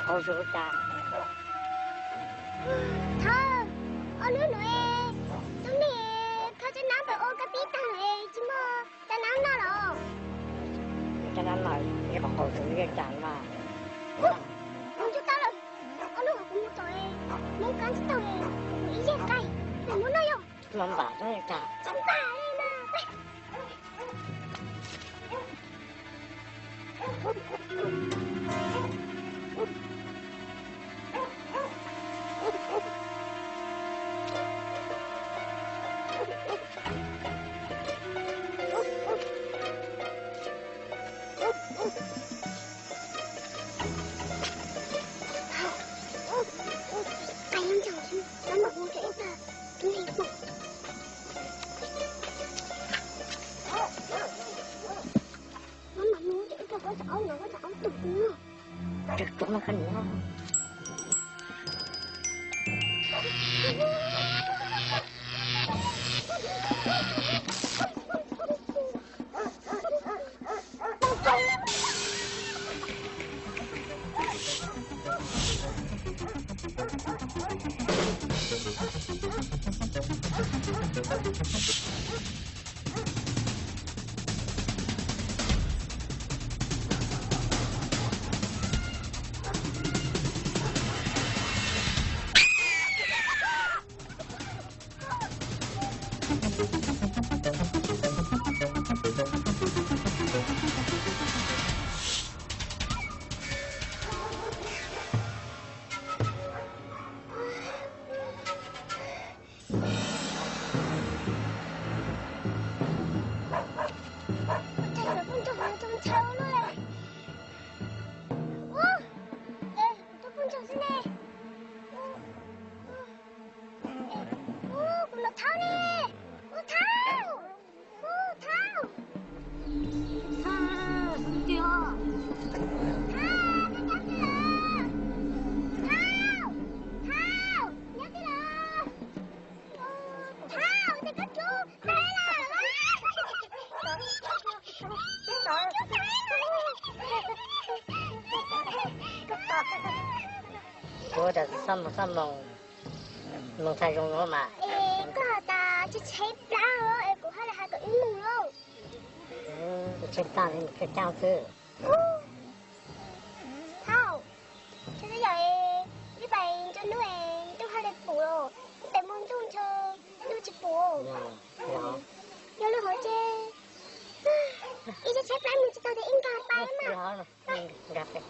Qhov zoo cas? Thov, ob hnub no, tus neeg thov cov nab ntawm ua koj pib tag lawm, tsis muaj cov nab noj los? Cov nab noj ib qho qau zoo li cas mas. Mus tsis tau lawm, ob hnub kuv mus tom Hmoob kab tsis tau, kuv ib yam qaij, kuv muab noj yom. Mas npam zoo li cas? Tsis npam li mas. Kuv los thauj ne, kuv thauj, kuv thauj. Thauj, thauj, thauj, nyob twg lawm? Thauj, tes koj rub tawm lawm. Kuv tas xob moo xob moo, moo txhaj zoo no mas. Es koj has tas tsis tshaib plab os, es kuv haj li hais kom wb mus lauj. Tsis tshaib plab li, mus caij caaj xwb. Thauj, tsis yog, ib pais nruab hnub ntuj haj li pum los, ib pais hmo ntuj ntshe ntuj tsis pum. Yog li hov ces ib tshaib tshaib plab mus tsis tau ces ib nkag pais mas. Nkag pais.